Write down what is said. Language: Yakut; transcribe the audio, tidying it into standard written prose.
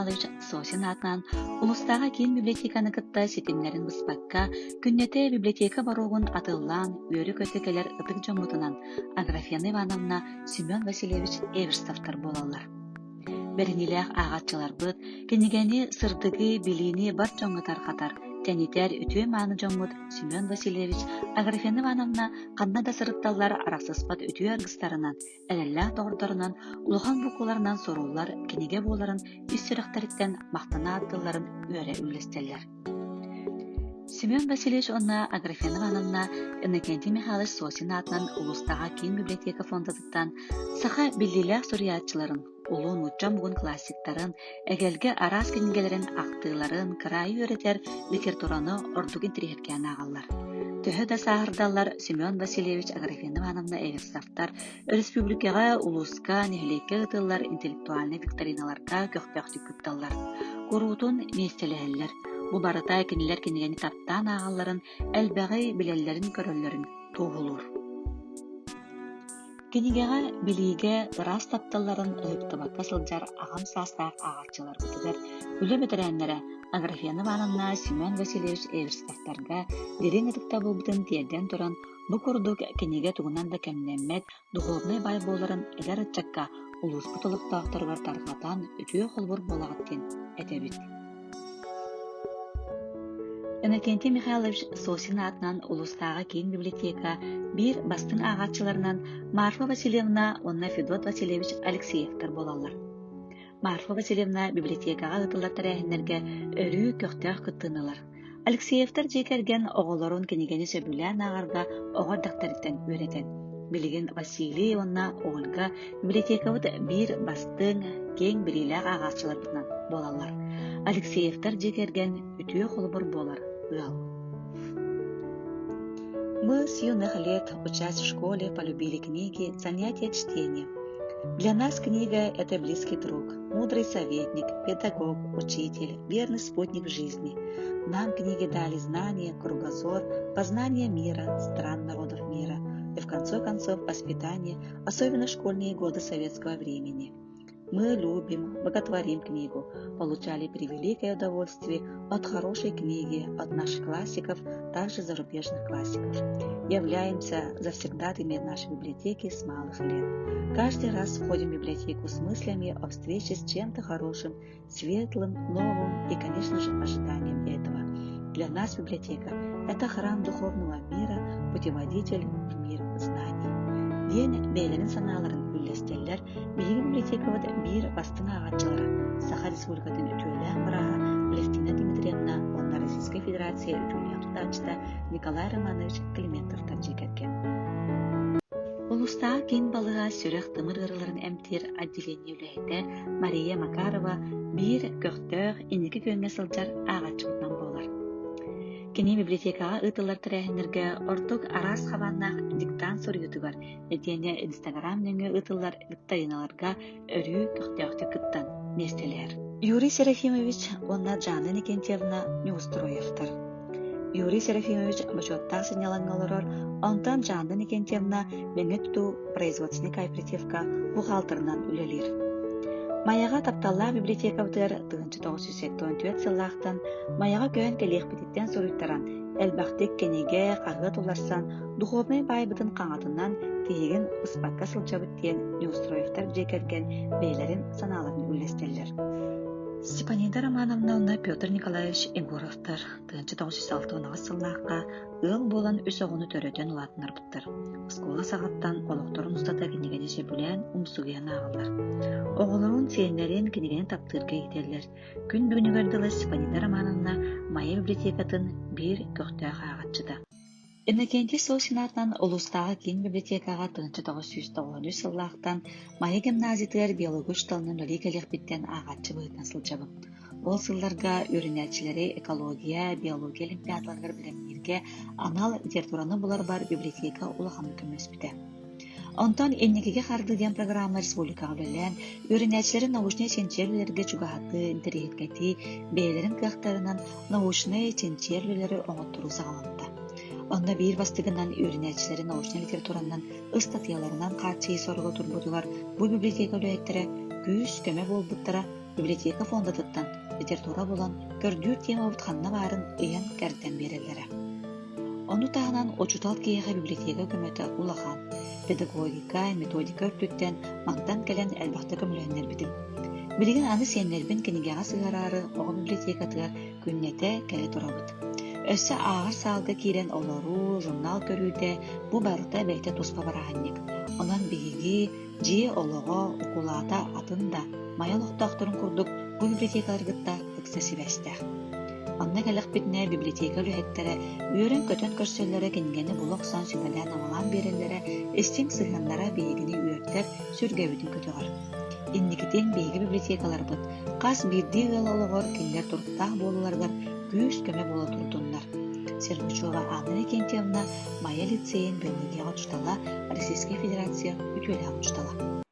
Михайлович Сосин аатынан улуустааҕы киин библиотеканы кытта ситимнэрин быспакка, күннэтэ библиотека боруогун атыллаан үөрэ-көтө кэлэр ытык дьоммутунан Аграфена Ивановна, Семен Васильевич Эверстовтар буолаллар. Бэриниилээх ааҕааччыларбыт кинигэни, сырдыгы, билиини бар дьоҥҥо тарҕатар, тэнитэр үтүө-мааны дьоммут Семен Васильевич, Аграфена Ивановна ханна да сырытталлар арахсыспат үтүө аргыстарынан, эрэллээх доҕордорунан улахан букваларынан суруллар кинигэ буоларын ис сүрэхтэриттэн махтана тылларын үөрэ үллэстэллэр. Семен Васильевич уонна Аграфена Ивановна Иннокентий Михайлович Сосин аатынан улуустааҕы киин библиотека фондатыттан саха биллиилээх суруйааччыларын, улуу нуучча омугун классиктарын, эгэлгэ араас кинигэлэрин ахтыыларын, кыраайы үөрэтэр литератураны ордук интэриэһиргээн ааҕаллар. Төһө да сааһырдаллар Семен Васильевич Аграфена Ивановна Эверстовтар өрөспүүбүлүкэҕэ, улууска, нэһилиэккэ ыытыллар интеллектуальнай викториналарга көхтөөхтүк кытталлар, куруутун миэстэлэһэллэр. Бу барыта кинилэр кинигэни таптаан ааҕалларын, элбэҕи билэллэрин-көрөллөрүн туоһулуур. Кинигэҕэ, билиигэ ыраас тапталларын ыһыктыбакка сылдьар аҕам саастаах ааҕааччыларбытыгар үлэ бэтэрээннэрэ Аграфена Ивановна, Семен Васильевич Эверстовтарга дириҥ ытыктабылбытын тиэрдэн туран, бу курдук кинигэ тугунан да кэмнэммэт духовнай баай буоларын эдэр ыччакка, улууспут олохтоохторугар тарҕатан үтүө холобур буолаҕыт диэн этэбит. Иннокентий Михайлович Сосин аатынан улуустааҕы киин библиотека биир бастыҥ ааҕааччыларынан Марфа Васильевна уонна Федот Васильевич Алексеевтар буолаллар. Марфа Васильевна библиотекаҕа ыытыллар тэрээһиннэргэ өрүү көхтөөх кыттыыны ылар. Алексеевтар дьиэ кэргэн оҕолорун кинигэни сөбүлээн ааҕарга оҕо эрдэхтэриттэн үөрэтэн, билигин Василий уонна Ольга библиотекабыт биир бастыҥ, киэҥ билиилээх ааҕааччыларбытынан буолаллар. Алексеевтар дьиэ кэргэн үтүө холобур буолар ыал. Мы с юных лет, учась в школе, полюбили книги, занятия чтением. Для нас книга – это близкий друг, мудрый советник, педагог, учитель, верный спутник в жизни. Нам книги дали знания, кругозор, познание мира, стран народов мира и, в конце концов, воспитание, особенно школьные годы советского времени. Мы любим, боготворим книгу, получали превеликое удовольствие от хорошей книги, от наших классиков, также зарубежных классиков. Являемся завсегдатаями нашей библиотеки с малых лет. Каждый раз входим в библиотеку с мыслями о встрече с чем-то хорошим, светлым, новым и, конечно же, ожиданием этого. Для нас библиотека – это храм духовного мира, путеводитель в мир знаний. Диэн бэйэлэрин санааларын үллэстэллэр биһиги библиотекабыт биир бастыҥ ааҕааччылара Саха Республикатын үтүөлээх бырааһа Алевтина Дмитриевна уонна Российскай Федерация үтүөлээх тутааччыта Николай Романович Климентовтар дьиэ кэргэн. Улуустааҕы киин балыыһа сүрэх-тымыр ыарыыларын эмтиир отделение үлэһитэ Мария Макарова биир көхтөөх, инники күөҥҥэ сылдьар ааҕааччыбытынан буолар. Кини библиотекаҕа ыытыллар тэрээһиннэргэ ордук араас хабааннаах диктант суруйуутугар, итиэннэ Инстаграм нөҥүө ыытыллар викториналарга өрүү көхтөөхтүк кыттан миэстэлэһэр. Юрий Серафимович уонна Жанна Никентьевна Неустроевтар. Юрий Серафимович бочуоттаах сынньалаҥҥа олорор, онтон Жанна Никентьевна Мэҥэ тутуу производственнай кооперативка бухгалтерынан үлэлиир. Майаҕа тапталлаах библиотекабытыгар 1974 сыллаахтан Майаҕа көһөн кэлиэхпититтэн суруйтаран, элбэхтик кинигэ, хаһыат уларсан, духовнай баайбытын хаҥатынан, тиһигин быспакка сылдьабыт диэн Неустроевтар дьиэ кэргэн бэйэлэрин санааларын үллэстэллэр. Степанида Романовна уонна Петр Николаевич Егоровтар 1968 сыллаахха ыал буолан үс оҕону төрөтөн улаатыннарбыттар. Оскуола саҕаттан олохторун устата кинигэни сөбүлээн, умсугуйан ааҕаллар. Оҕолорун, сиэннэрин кинигэни таптыырга иитэллэр. Күн бүгүнүгэр дылы Степанида Романовна Майа библиотекатын биир көхтөөх ааҕааччыта. Иннокентий Сосин аатынан улуустааҕы киин библиотекаҕа 1993 сыллаахтан Майа гимназиятыгар биология учууталынан үлэлии кэлиэхпиттэн ааҕааччы быһыытынан сылдьабын. Ол сылларга үөрэнээччилэри экология, биология олимпиадаларыгар бэлэмнииргэ анал литератураны буларбар библиотека улаханнык көмөлөспүтэ. Онтон «Инникигэ хардыы» диэн программа республикаҕа үлэлээн, үөрэнээччилэри научнай чинчийэр үлэлэргэ чугаһатыы, интэриэһиргэтии, бэйэлэрин кыахтарынан научнай чинчийэр үлэлэри оҥотторуу саҕаламмыта. Онно биир бастыгынан үөрэнээччилэри научнай литературанан, ыстатыйаларынан хааччыйыы соруга турбутугар бу библиотека үлэһиттэрэ күүс-көмө буолбуттара. библиотека фондатыттан литература булан, көрдүүр темабыт ханна баарын ыйан-кэрдэн биэрэллэрэ. Ону таһынан учуутал киһиэхэ библиотека көмөтө улахан. Педагогика, методика өртүттэн мантан кэлэн элбэхтэ көмөлөһүннэрбитим. Билигин аны сиэннэрбин кинигэҕэ сыһыараары оҕо библиотекатыгар күннэтэ кэлэ турабыт. Өссө ааҕар саалга киирэн олоруу, журнал көрүүтэ бу барыта бэйэтэ туспа бырааһынньык. Онон биһиги дьиэ олоҕо, укулаата атын да, Майа олохтоохторун курдук бу библиотекалары кытта ыкса сибээстээх. Манна кэлэхпитинэ библиотека үлэһиттэрэ үөрэн-көтөн көрсөллөрө, кинигэни була охсон сүбэлээн-амалаан биэрэллэрэ, истиҥ сыһыаннара биһигини үөрдэр, сүргэбитин көтөҕөр. Инникитин биһиги библиотекаларбыт хас биирдии ыал олоҕор кинилэр туруктаах буолууларыгар күүс-көмө буола турдуннар. Сергучева Анна Викентьевна, Майа лицейин биологияҕа учуутала, Российскай Федерация үтүөлээх учуутала.